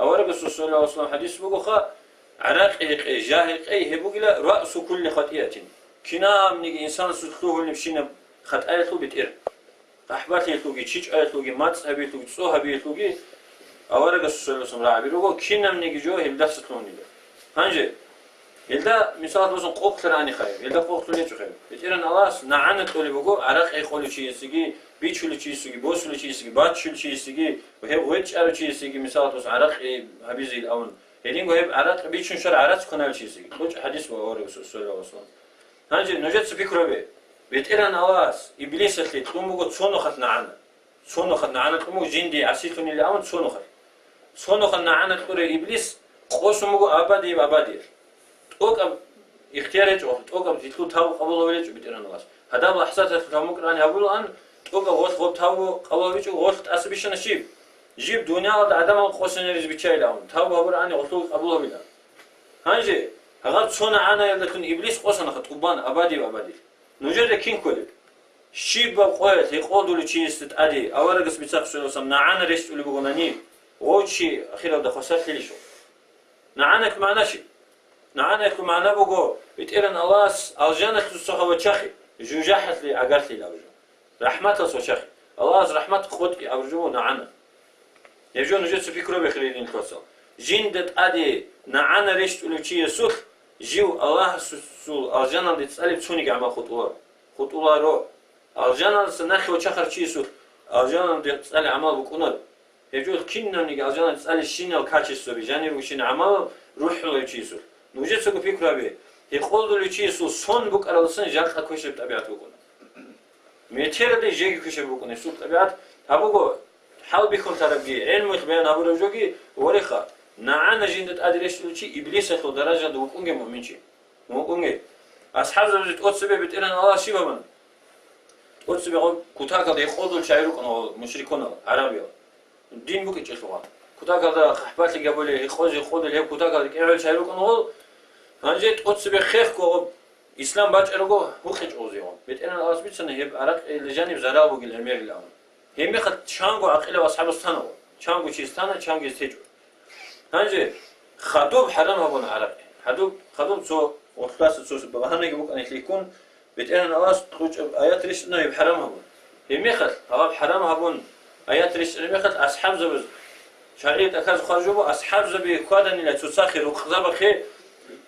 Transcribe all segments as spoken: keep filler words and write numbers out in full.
Аварагасул саллаллагьу гӀалайгьи ва саллам хӀадис бугоха, гӀаракъи гьекъей, жа гьекъей гьеб бугила раъсу кулли хатӀиятин, кинабниги инсанасул лъугьулебщинаб хатӀаялъул бетӀер. ГъахӀбалъиялъулги, чичӀаялъулги, мацӀ гьабиялъулги, цӀо гьабиялъулги аварагасул саллаллагьу гӀалайгьи ва саллам рагӀаби руго, кинабниги жо гьелдаса лъугьунила. Гьанже, гьелда, мисалат босун, къокълъи рани хайр, гьелда къокълъун гьечӀо хайр. БетӀеран Аллагьас нагӀана кьолеб буго гӀаракъи гьекъолев чиясеги, бичулев чиясеги, босулев чиясеги, баччулев чиясеги ва гьев гъветӀ чӀарав чиясеги, мисалат босун, гӀаракъи гьабизейил авун. Гьединго гьеб гӀаракъи бичун щвараб гӀарац кваналев чиясеги. КьучӀ хӀадис буго аварагасул саллаллагьу гӀалайгьи ва саллам. Гьанже нужеца пикру гьабе, БетӀеран Аллагьас Иблисалъе кьун буго цо нухалъ нагӀана. Цо нухалъ нагӀана кьун буго жинди гӀасилъунилан авун цо нухалъ. Цо нухалъ нагӀана кьурав Иблис къосун буго абадияб абадиялъ. ТӀокӀаб ихтияр гьечӀо, тӀокӀаб гьелъул тавбу къабул гьабулеб гьечӀо БетӀеран Аллагьас. Гьадаб лахӀзаталъ гьаб мукӀарани гьабулаан, тӀокӀаб гъолъ гъоб тавбу къабул гьабичӀого гъолъ тӀаса бищана щиб? Жиб дуниялалда гӀадамал къосинарез биччайилан авун, тавбу гьабурани гъолъул къабул гьабилан. Гьанже, гьаб цо нагӀанаялдалъун Иблис къосанаха тӀубан абадияб абадиялъ. Нужеда кин кколеб? Щибаб къоялъ гьекъолдулев чиясда тӀаде аварагас бицахъе щвеласам нагӀана рещтӀулеб бугонани, гъов чи ахиралда хвасарлъилищ? НагӀаналъул магӀна щиб? НагӀаналъул магӀна буго, БетӀеран Аллагьас алжаналъуса гьав вачахъе, жужахӀалъе гӀагарлъилан абураб жо. РахӀматалъуса вачахъе. Аллагьас рахӀмат къотӀи абураб жо нагӀана. Гьеб жо нужеца пикру гьабе, хириял диналъул вацал. Жинда тӀаде нагӀана рещтӀулев чиясулъ жив Аллагьасул алжаналде цӀалеб цониги гӀамал хутӀуларо. ХутӀуларо. Алжаналдаса нахъе вачахъарав чиясулъ алжаналде цӀалеб гӀамал букӀунаро. Гьеб жо кинабниги алжаналде цӀалебщинал качестваби, жанир ругищин гӀамалал рухӀулев чиясулъ. Нужецаго пикру гьабе, гьекъолдулев чиясул сон букӀаралдасан жакъа квешаб тӀабигӀат букӀуна. Метералде жеги квешаб букӀуна гьесул тӀабигӀат. Гьаб буго, хӀалбихьуларебги, гӀелмуялъ баян гьабураб жоги, вореха, нагӀана жинда тӀаде рещтӀулев чи Иблисалъул даражаялда вукӀунге муъминчи. ВукӀунге. АсхӀабзабазе тӀоцебе БетӀеран Аллагьас щиб гьабуна? ТӀоцебе гъоб кутакалда гьекъолдул чагӀи рукӀун гъол мушрикунал, гӀарабиял. Дин букӀинчӀелъугъа. Кутакалда хъахӀбалъи гьабулел, гьекъозе гьекъолдул гьеб кутакалда кӀегӀол чагӀи рукӀун гъол. Гьанже тӀоцебе хехго гъоб ислам бачӀарабго гьукъичӀо гъозие гъоб. БетӀеран Аллагьас бицана гьеб гӀаракъиялда жаниб зарал бугел гӀемерилан. Гьебмехалъ чанго гӀакъилав асхӀабас тана гъоб. Чанго чияс тана, чанго гьес течӀо. Гьанже хадуб хӀарам гьабуна гӀаракъи. Хадуб, хадуб цо гъорлъаса цо багьанаги букӀана гьелъие ккун, БетӀеран Аллагьас кьучӀаб аят рещтӀана гьеб хӀарам гьабун. Гьебмехалъ, гьаб хӀарам гьабун аят рещтӀараб мехалъ, асхӀабзабаз, шаргӀияб тӀахьазухъа жо буго, асхӀабзаби хьваданила цоцахъе рукъзабахъе,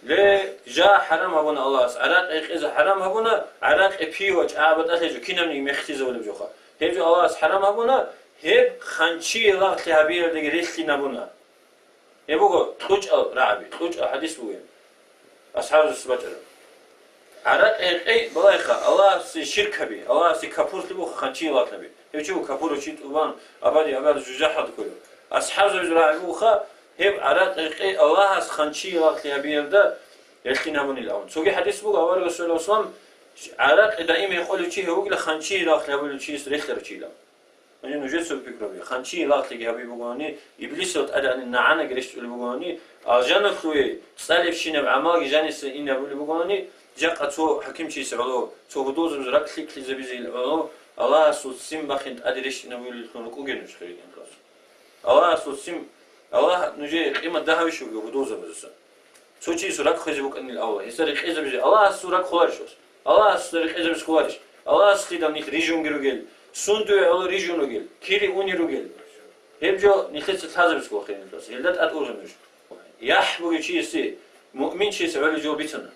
ле, жа хӀарам гьабуна Аллагьас, гӀаракъи гьекъезе хӀарам гьабуна, гӀаракъи, пиво, чӀаба тӀалъи жо кинабниги мехтизабулеб жоха. Гьеб жо Аллагьас хӀарам гьабуна, гьеб хъанчие лагълъи гьабиялдаги релълъинабуна. Гьеб буго кьучӀал рагӀаби, кьучӀал хӀадис бугеб. АсхӀабзабаз бачӀараб. ГӀаракъи гьекъей балагьеха, Аллагьасе ширк гьаби, Аллагьасе капурлъи буха, хъанчие лагълъи гьаби. Гьев чи ву капурав чи тӀубан, абади-абад жужахӀалда кколев. АсхӀабзабаз рагӀаби буха, гьеб гӀаракъи гьекъей Аллагьас хъанчие лагълъи гьабиялда релълъинабунилан. Цоги хӀадис буго, аварагас, саллаллагьу гӀалайгьи ва саллам, гӀаракъи даим гьекъолев чи гьев вугила хъанчие лагълъи гьабулев чияс релълъарав чилан. Гьанже нужеца пикру гьабе, хъанчие лагълъиги гьаби бугони, Иблисал тӀадегӀанин нагӀанаги рещтӀулеб бугони, алжаналъуве цӀалебщинаб гӀамалги жаниса инабулеб бугони, жакъа цо хӀакимчиясе гӀоло, цо гьудулзабаз ракӀ лъикӀлъизабизе гӀоло, Аллагьасул ццин бахъин тӀаде рещтӀинабулеллъун рукӀуге нуж, хириял диналъул вацал. Аллагьасул ццин, Аллагь нужее къимат дагьавищ вугев гьудулзабазаса? Цо чиясул ракӀ хвезе букӀанил авла, гьесда рекъезабизе, Аллагьасул ракӀ холарищ гьес? Аллагьасда рекъезабизе холарищ? Аллагьас лъидал нилъ рижунги ругел, сундуе гӀоло рижун ругел, кири уни ругел. Гьеб жо нилъеца лъазабизе ккола, хириял диналъул вацал. Гьелда тӀад ургъе нуж. ЯхӀ бугев чиясе, муъминчиясе гӀолеб жо бицана.